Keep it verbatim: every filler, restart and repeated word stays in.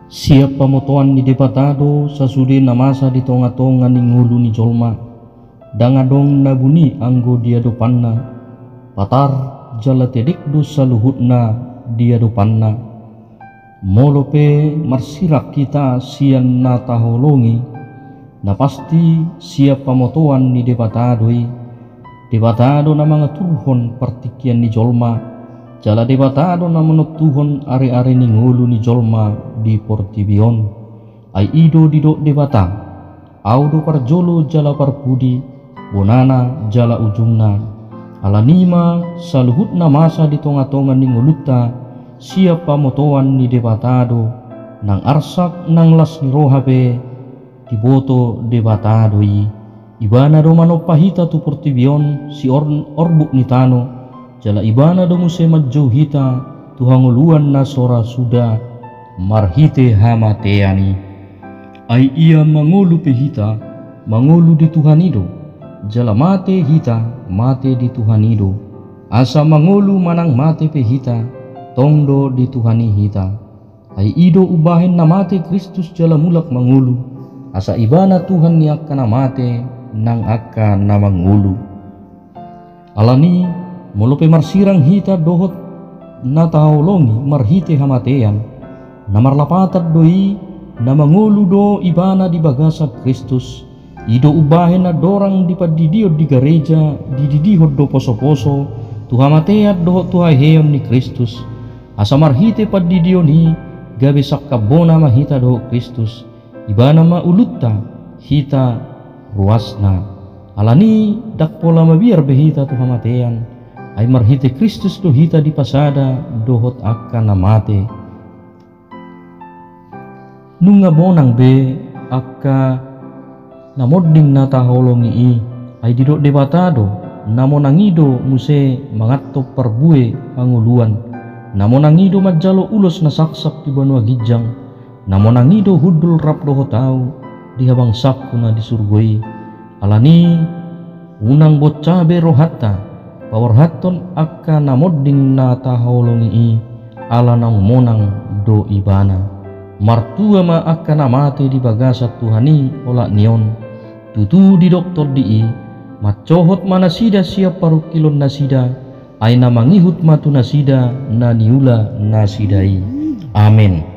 Sian pamotoan ni Debata do sasude na masa di tonga-tonga ni ngolu ni jolma. Ndang adong na buni anggo di adopanna, patar jala tedek do saluhutna di adopanna. Molo pe marsirang hita sian na taholongi, na pasti sian pamotoan ni Debata do i. Debata do na mangaturhon partingkian ni jolma, jala Debata do na manontuhon ari-ari ni ngolu ni jolma di portibi on. Ai i do didok Debata: Ahu do parjolo jala parpudi, bonana jala ujungna. Alani i ma saluhut na masa di tonga-tonga ni ngolunta sian pamotoan ni Debata do, nang arsak nang las ni roha pe diboto Debata do i. Ibana do manompa hita tu portibi on, si or-, orbuk ni tano, jala Ibana do muse manjou hita tu hangoluan na so ra suda marhite hamatean i. Ai ia mangolu pe hita, mangolu di Tuhan i do, jala mate hita, mate di Tuhan i do. Asa mangolu manang mate pe hita, tong do di Tuhan i hita. Ai i do umbahen na mate Kristus jala mulak mangolu, asa Ibana Tuhan ni angka na mate nang angka na mangolu. Alani, molo pe marsirang hita dohot na taholongi marhite hamatean, na marlapatan do i, na mangolu do Ibana di bagasan Kristus. I do umbahen andorang di pandidion di gareja, dididihon do poso-poso tu hamatean dohot tu haheheon ni Kristus. Asa marhite pandidion i, gabe sangkambona ma hita dohot Kristus. Ibana ma ulunta, hita ruasna. Alani, ndang pola mabiar be hita tu hamatean, ai marhite Kristus do hita dipasada dohot angka na mate. Nunga monang be angka na monding na taholongi i, ai didok Debata do, na monang i do muse mangantop parbue hangoluan, na monang i do manjalo ulos na saksak di banua ginjang, na monang i do hundul rap dohot ahu di habangsangku na di surgo i. Alani, unang bonca be rohanta paborhathon angka na monding na taholongi i, ala naung monang do Ibana. Martua ma angka na mate di bagasan Tuhan i olat ni on. Tutu didok Tondi i: Mansohot ma nasida sian parungkilon nasida, ai na mangihut ma tu nasida na niula nasida i. Amen.